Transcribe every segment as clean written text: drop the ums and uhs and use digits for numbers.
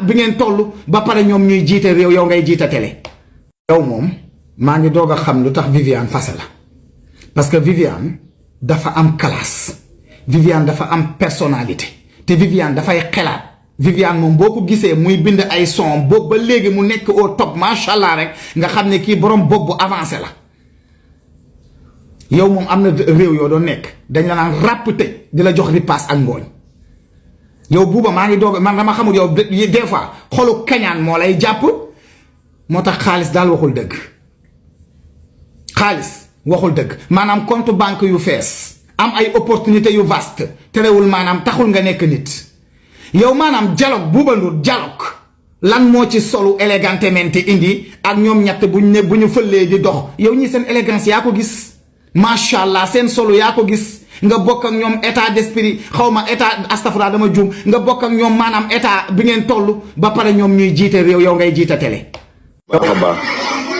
bi ngeen toll ba pare ñoom ñuy jiite réew yow ngay jiite télé. yow moom maa ngi doog a xam lu tax Viviane fase la parce que Viviane dafa am classe Viviane dafa am personnalité te Viviane dafay xelaat Viviane moom boo ko gisee muy bind ay son boobu ba léegi mu nekk au top macha allah rek nga xam ne kii borom bopp bu avancé la. yow moom am na réew yoo doon nekk dañ la naan ràpp tëj di la jox ripaas ak ngooñ yow buuba maa ngi doog man dama xamul yow des fois xolu kañaan moo lay jàpp moo tax xaalis daal waxul dëgg xaalis waxul dëgg maanaam compte banque yu fees am ay opportunité yu vaste terewul maanaam taxul nga nekk nit yow maanaam dialogue Bouba Ndour dialogue lan moo ci solu élégantement indi ak ñoom ñett bu ñu fëllee di dox yow ñi seen élégance yaa ko gis macha allah seen solo yaa ko gis nga bokk ak ñoom état d'esprit xaw ma état astafurlah dama juum nga bokk ak ñoom maanaam état bi ngeen toll ba pare ñoom ñuy jiite réew yow ngay jiite télé. baax baax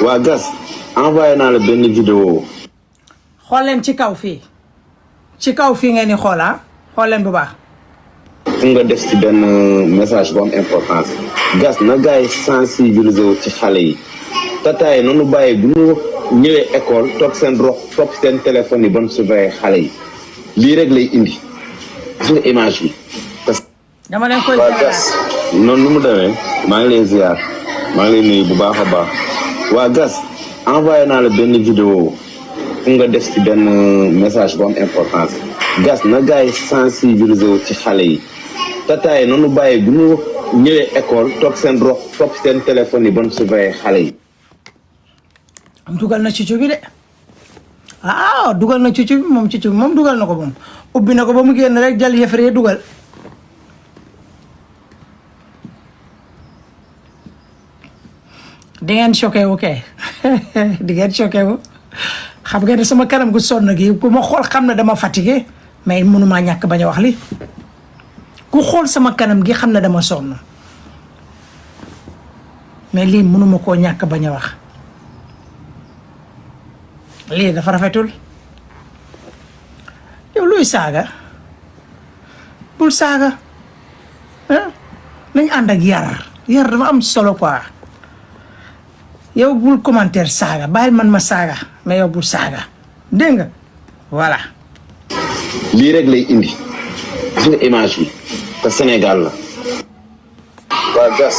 waa Gas envoyé naa la benn vidéo. xool leen ci kaw fii ngeen di xoolaa xool leen bu baax. fu nga def ci benn message bu am importance Gas na gars yi sensibiliser wu ci xale yi tataay noonu bàyyi bu ñu ñëwee école toog seen rox toog seen téléphone yi bon surveiller xale yi lii rek lay indi gis nga image bi. parce que dama leen koy waa Gas noonu nu mu demee maa ngi lay ziar maa ngi lay nuyu bu baax a baax waa Gas envoyé naa la benn vidéo fu nga def ci benn message bu am importance Gas na gars yi sensibiliser wu ci xale yi tataay noonu bàyyi bu ñu ñëwee école toog seen rox toog seen téléphone yi bon surveiller xale yi. dugal na cucu bi de dugal na cucu bi moom dugal na ko moom ubbi na ko ba mu génn rek jël yëfëree dugal di ngeen choqué wu kay di ngeen choqué wu xam ngeen ne sama kanam gu sonn gi ku ma xool xam ne dama fatigué mais mënumaa ñàkk bañ a wax li ku xool sama kanam gi xam ne dama sonn mais lii mënuma koo ñàkk bañ a wax lii dafa rafetul yow luy saaga bul saaga nañ ànd ak yar dafa am solo quoi yow bul commentaire saaga bàyyil man ma saaga mais yow bul saaga dégg nga voilà. lii rek lay indi gis nga image bi te Sénégal la. waa Gas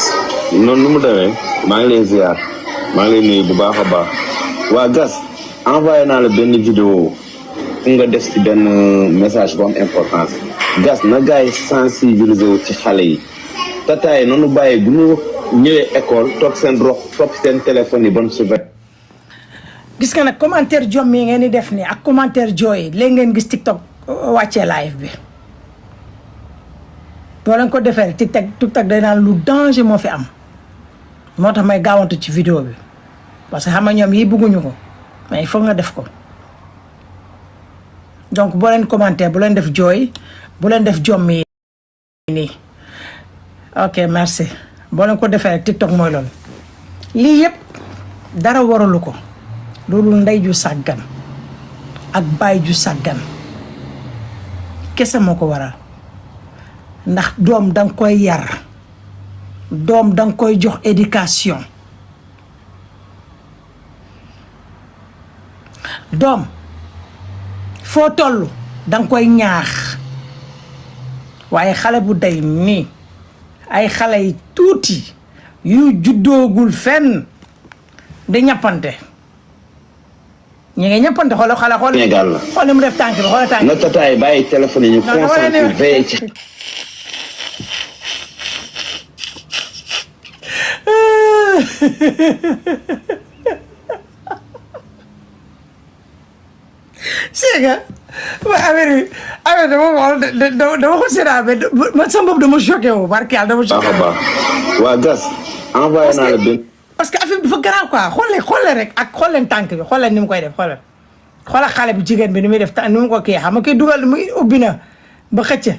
noonu nu mu demee maa ngi lay ziar maa ngi lay nuyu bu baax a baax waa Gas envoyé naa la benn vidéo fu nga def ci benn message bu am importance Gas na gars yi sensibiliser wu ci xale yi tataay noonu bàyyi bu ñu ñëwee école toog seen rox toog seen téléphone yi bon surveiller. gis nga nag commentaire jom yi ngeen di def nii ak commentaire jooy léegi ngeen gis TikTok wàccee live bi boo leen ko defee TikTok day naan lu danger moo fi am moo tax may gaawantu ci vidéo bi parce que xam nga ñoom yi bëgguñu ko mais il faut nga def ko donc boo leen commentaire bu leen def jooy bu leen def jom yi nii ok merci boo leen ko defee rek TikTok mooy loolu lii yëpp dara waralu ko loolu ndey ju sàggan ak baay ju sàggan kese moo ko waral ndax doom danga koy yar doom danga koy jox éducation doom foo toll danga koy ñaax waaye xale bu day nii ay xale yi tuuti yu juddoogul fenn di ñappante ñu ngi ñappante xool Sénégal la xool mu def tànk bi xool tànk na tataay bàyyi téléphone yi ñu concentré veillé ci. c'est que affaire dama ko seetaan man sama bopp dama choqué wu barke yàlla dama choqué wu. waa Gas envoyé naa la benn. parce que affaire bi dafa garaaw quoi xool rek ak xool leen tànk bi xool leen ni mu koy def xoolal xale bu jigéen bi ni muy def ni mu ko kii xam nga kii dugal muy ubbi na ba xëcc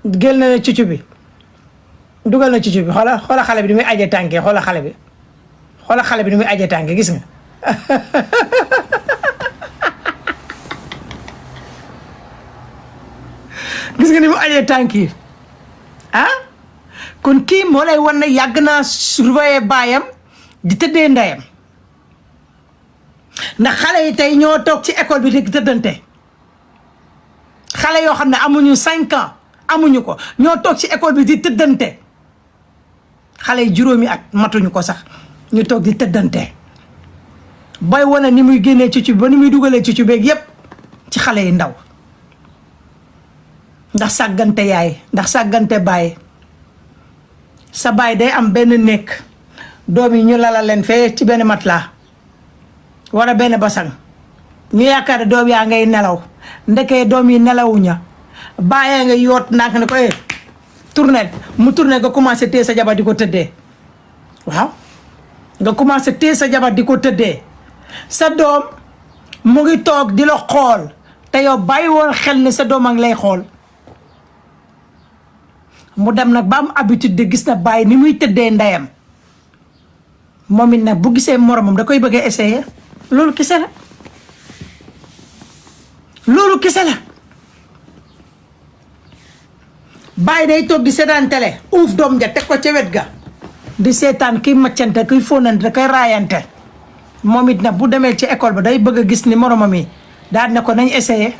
génn na cucu bi dugal na cucu bi xoolal xale bi ni muy ajee tànk yi xoolal xale bi ni muy ajee tànk gis nga. gis nga ni mu ajee tànk yi kon kii moo lay wan ne yàgg naa surveiller baayam di tëddee ndeyam ndax xale yi tey ñoo toog ci école bi di tëddante xale yoo xam ne amuñu 5 ans amuñu ko ñoo toog ci école bi di tëddante xale yi juróomi at matuñu ko sax ñu toog di tëddante bay wane ni muy génnee cucu ba ni muy dugalee cucu beeg yépp ci xale yi ndaw ndax sàggante yaay ndax sàggante baay sa baay day am benn néeg doom yi ñu lala leen fee ci benn matelas wala benn basang ñu yaakaar ne doom yaa ngay nelaw ndekee doom yi nelawuña bàyyee nga yoot ndànk ne ko tourné mu tourné nga commencé téye sa jabar di ko tëddee waaw nga commencé téye sa jabar di ko tëddee sa doom mu ngi toog di la xool te yow bàyyi woon xel ne sa doom a ngi lay xool mu dem nag ba am habitude de gis na bàyyi ni muy tëddee ndeyam moom it nag bu gisee moromam da koy bëgg a essayer loolu kese la loolu kese la bàyyi day toog di seetaan télé uuf doom ja teg ko ca wet ga di seetaan kiy maccante kiy fóonante kiy raayante moom it nag bu demee ci école ba day bëgg a gis ni moromam yi daal ne ko nañ essayer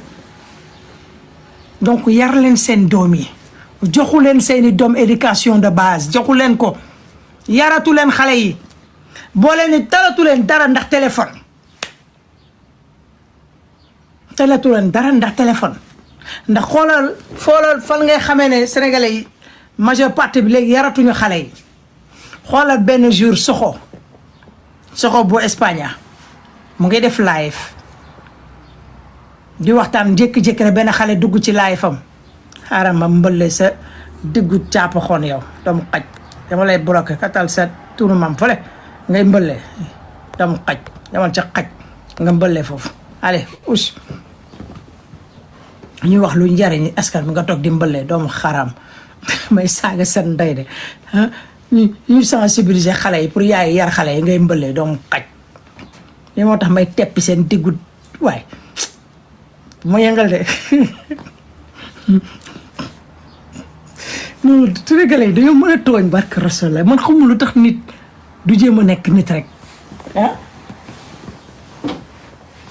donc yar leen seen doom yi joxu leen seeni doom éducation de base joxu leen ko yaratu leen xale yi boo leen ni talatu leen dara ndax téléphone talatu leen dara ndax téléphone ndax xoolal fan ngay xamee ne sénégalais yi majeure partie bi léegi yaratuñu xale yi xoolal benn jour soxo bu Espagne mu ngi def live di waxtaan jékki-jékki rek benn xale dugg ci live am xaaral ma mbëlle sa diggu caapa xoon yow doomu xaj dama lay bloqué katal sa turu mam fële ngay mbëlle doomu xaj demal ca xaj nga mbëlle foofu allez us ñuy wax lu njariñ askan bi nga toog di mbëlle doomu xaram may saaga seen ndey de ñu sensibiliser xale yi pour yaay yar xale yi ngay mbëlle doomu xaj li moo tax may teppi seen diggu waay ma yëngal de non Sénégalais yi dañoo mën a tooñ barke Rasulullah man xamul lu tax nit du jéem a nekk nit rek ah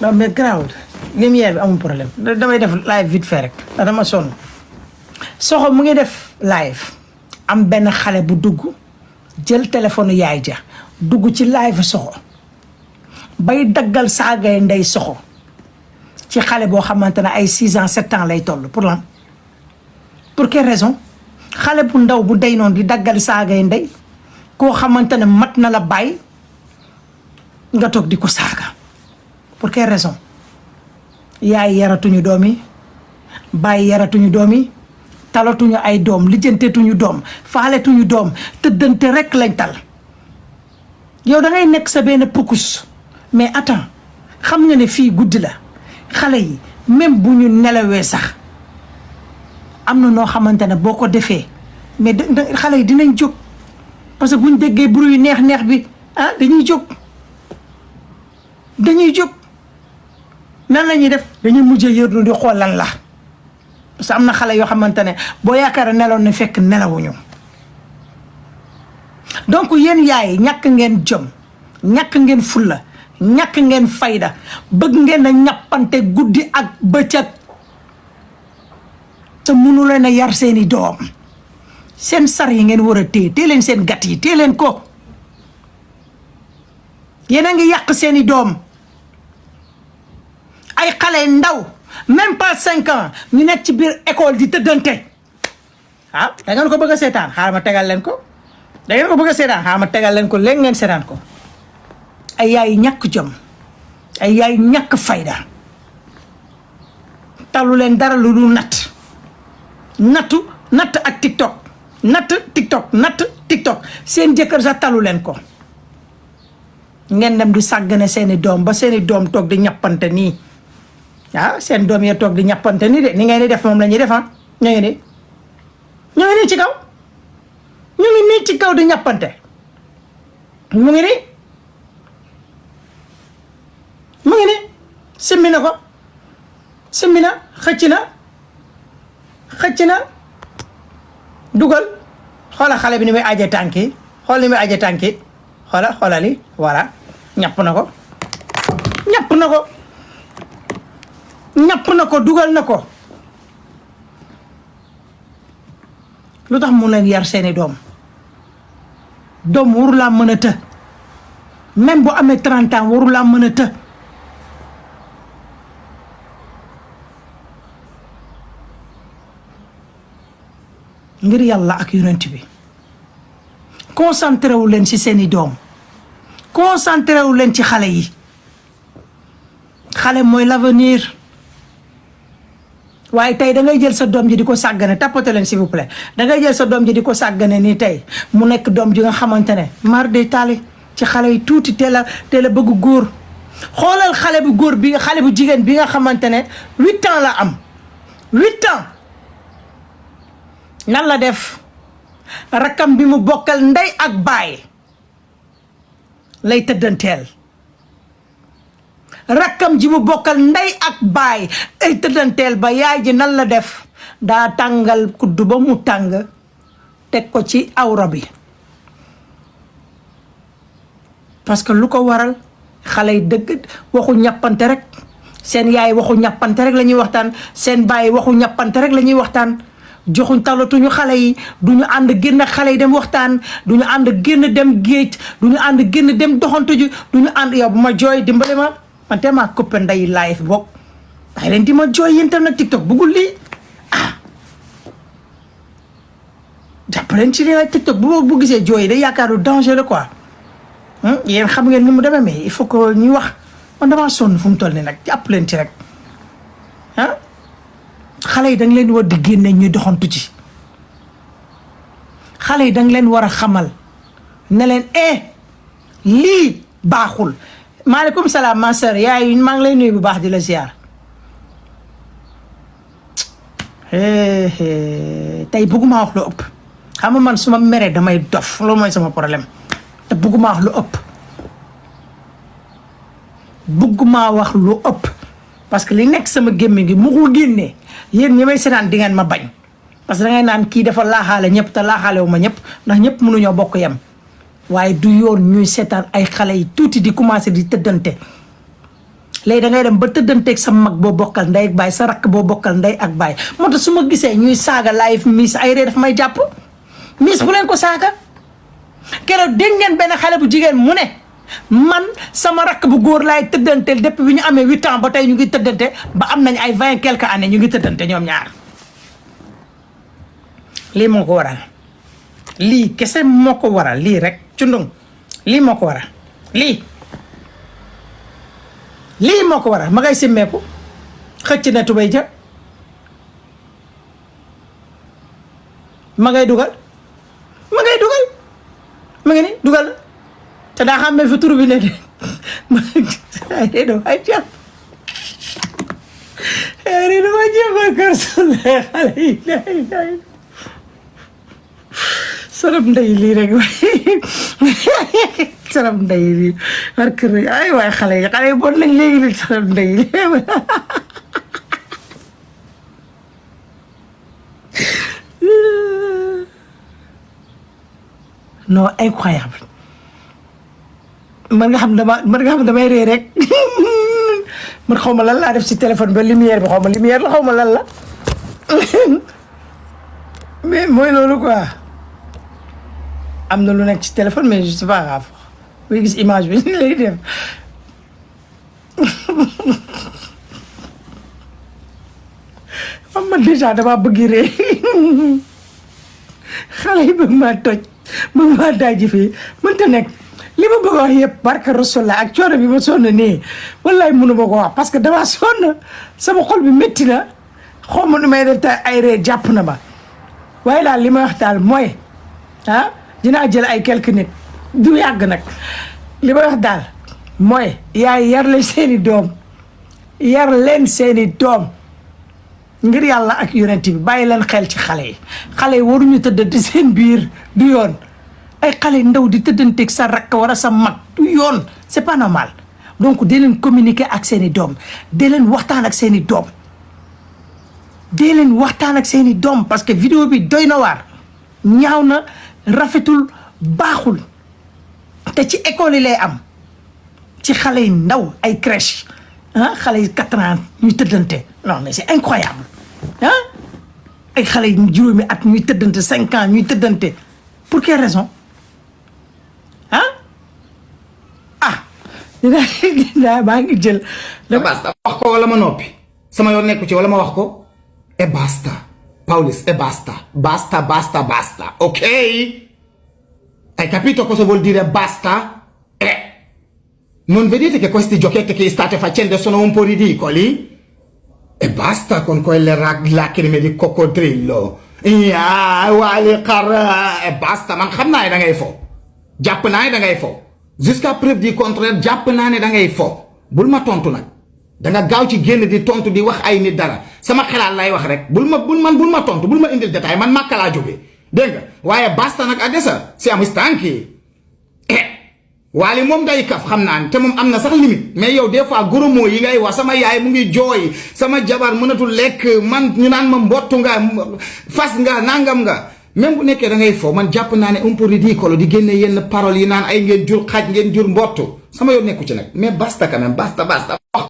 non mais garaawul lumière bi amul problème damay def live vite fait rek ndax dama sonn soxo mu ngi def live am benn xale bu dugg jël téléphone yaay ja dugg ci live soxo bay daggal saagay ndey soxo ci xale boo xamante ne ay 6 ans 7 ans lay toll pour lan pour quelle raison xale bu ndaw bu day noonu di daggal saagay ndey koo xamante ne mat na la bàyyi nga toog di ko saaga pour quelle raison yaay yaratuñu doom yi bàyyi yaratuñu doom yi talatuñu ay doom lijjanteetuñu doom faaletuñu doom tëddante rek lañ tal yow da ngay nekk sa benn pukus mais attends xam nga ne fii guddi la xale yi même bu ñu nelawee sax am na noo xamante ne boo ko defee mais xale yi dinañ jóg parce que bu ñu déggee bruit yu neex bi ah dañuy jóg nan la ñuy def dañuy mujjee yërdu di xool lan la parce que am na xale yoo xamante ne boo yaakaar neloon ne fekk nelawuñu donc yéen yaay ñàkk ngeen jom ñàkk ngeen fulla ñàkk ngeen fayda bëgg ngeen a ñàppante guddi ak bëccëg te mënu leen a yar seeni doom seen sar yi ngeen war a téye leen seen gat yi téye leen ko yéen a ngi yàq seeni doom ay xale ndaw même pas 5 ans ñu nekk ci biir école di tëddante ah da ngeen ko bëgg a seetaan xaaral ma tegal leen ko da ngeen ko bëgg a seetaan xaaral ma tegal leen ko léegi ngeen seetaan ko ay yaay ñàkk jom ay yaay ñàkk fayda talu leen dara lu dul natt ak TikTok seen jëkkër sax talu leen ko ngeen dem di sàggane seeni doom ba seeni doom toog di ñàppante nii ah seen doom yee toog di ñàppante nii de ni ngay di def moom la ñuy def ah ñu ngi nii ci kaw ñu ngi nii ci kaw di ñàppante mu ngi nii simmi na ko simmi na xëcc na dugal xoola xale bi ni muy aje tànki xool ni muy aje tànki xoola li voilà ñàpp na ko dugal na ko. lu tax mu leen yar seeni doom waru laa mën a të même bu amee 30 ans waru laa mën a të. ngir yàlla ak yonent bi concentré wu leen ci seeni doom concentré wu leen ci xale yi xale mooy l'avenir. waaye tey da ngay jël sa doom ji di ko sàggane tapote leen s'il vous plaît da ngay jël sa doom ji di ko sàggane nii tey mu nekk doom ji nga xamante ne mar day taali ci xale yi tuuti teel a bëgg góor. xoolal xale bu góor bi xale bu jigéen bi nga xamante ne 8 ans la am 8 ans nan la def rakkam bi mu bokkal ndey ak baay lay tëddanteel. rakkam ji mu bokkal ndey ak baay ay tëddanteel ba yaay ji nan la def daa tàngal kuddu ba mu tàng teg ko ci awra bi parce que lu ko waral xale yi dëgg waxu ñàppante rek seen yaay waxu ñàppante rek la ñuy waxtaan seen baay waxu ñàppante rek la ñuy waxtaan joxuñ talatuñu xale yi duñu ànd génn xale yi dem waxtaan duñu ànd génn dem géej duñu ànd génn dem doxantu ji duñu ànd yow bu ma jooy dimbali ma man te maa coppe nday live bokk waaye leen di ma jooy yéen tam nag TikTok bëggul lii jàppaleen ci lii TikTok bu gisee jooy yi day yaakaaru danger la quoi yéen xam ngeen ni mu demee mais il faut que ñuy wax man damaa sonn fu mu toll nii nag jàpp leen ci rek xale yi da nga leen war di génne ñuy doxantu ci xale yi da nga leen war a xamal ne leen lii baaxul. maaleykum salaam ma sœur yaay maa ngi lay nuyu bu baax di la ziar tey bëgguma wax lu ëpp xam nga man su ma meree damay dof loolu mooy sama problème te bëgguma wax lu ëpp bëgguma wax lu ëpp parce que li nekk sama gémmiñ gi mu ko génnee yéen ñi may seetaan di ngeen ma bañ parce que da ngay naan kii dafa laaxaale ñëpp te laaxaale wu ma ñëpp ndax ñëpp mënuñoo bokk yem. waaye du yoon ñuy seetaan ay xale yi tuuti di commencé di tëddante léegi da ngay dem ba tëddanteeg sa mag boo bokkal ndey ak baay sa rakk boo bokkal ndey ak baay moo tax su ma gisee ñuy saaga live Miss Airé daf may jàpp Miss bu leen ko saaga keroog dégg ngeen benn xale bu jigéen mu ne man sama rakk bu góor laay tëddanteel depuis bi ñu amee 8 ans ba tey ñu ngi tëddante ba am nañ ay 20 quelques années ñu ngi tëddante ñoom ñaar lii moo ko waral lii kese moo ko waral lii rek cundung lii moo ko waral lii moo ko waral ma ngay simmeeku xëcc na tubéy ja ma ngay dugal ma ngi ni dugal te daa xam ne fi tur bi ne de ay do ay jàpp ay do ma jàpp kër sule xale yi saram ndey lii rek saram ndey lii war kër ay waay xale yi bon nañ léegi li saram ndey lii non incroyable man nga xam damay ree rek man xaw ma lan laa def ci téléphone ba lumière bi xaw ma lumière la xaw ma lan la mais mooy loolu quoi am na lu nekk ci téléphone mais je sais pas grave buy gis image bi ni lay def am man déjà dama bëgg ree xale yi bëgg maa toj bëgg maa daaji fii mënta nekk li ma bëgg a wax yëpp barka Rasulullah ak coono bi ma sonn nii wallaay mënu ma ko wax parce que dama sonn sama xol bi métti na xaw ma nu may def te ay ree jàpp na ma waaye daal li ma wax daal mooy dinaa jël ay quelques nit du yàgg nag li ma wax daal mooy yaay yar leen seeni doom yar leen seeni doom ngir yàlla ak yonent bi bàyyi leen xel ci xale yi waruñu tëddante seen biir du yoon ay xale ndaw di tëddanteeg sa rakk wala sa mag du yoon c'est pas normal donc dee leen communiquer ak seeni doom dee leen waxtaan ak seeni doom parce que vidéo bi doy na waar ñaaw na rafetul baaxul te ci école yi lay am ci xale yi ndaw ay crèche xale yi 4 ans ñuy tëddante non mais c'est incroyable ay xale yi juróomi at ñuy tëddante 5 ans ñuy tëddante pour quelle raison dinaa maa ngi jël. basta wax ko wala ma noppi sama yoon nekku ci wala ma wax ko e basta Paulis e basta ok hai capito cosa vuol dire basta? Non vedete che questi giochetti che state facendo sono un po' ridicoli? E basta con quelle lacrime di coccodrillo e basta man xam naa ne da ngay fo jàpp naa ne da ngay fo jusqu'à preuve du contraire jàpp naa ne da ngay fo bul ma tontu nag da nga gaaw ci génn di tontu di wax ay nit dara sama xalaat lay wax rek bul ma tontu bul ma indil détail man Màkka laa jógee dégg nga waaye basta nag adesso siamo stanchi Wally moom day kaf xam naa ne te moom am na sax limite mais yow des fois gros mots yi ngay wax sama yaay mu ngi jooy sama jabar mënatul lekk man ñu naan ma mbottu nga fas nga nangam nga même bu nekkee da ngay fo man jàpp naa ne un peu ridicule di génne yenn paroles yi naan ay ngeen jur xaj ngeen jur mbottu sama yoon nekku ci nag mais basta quand même basta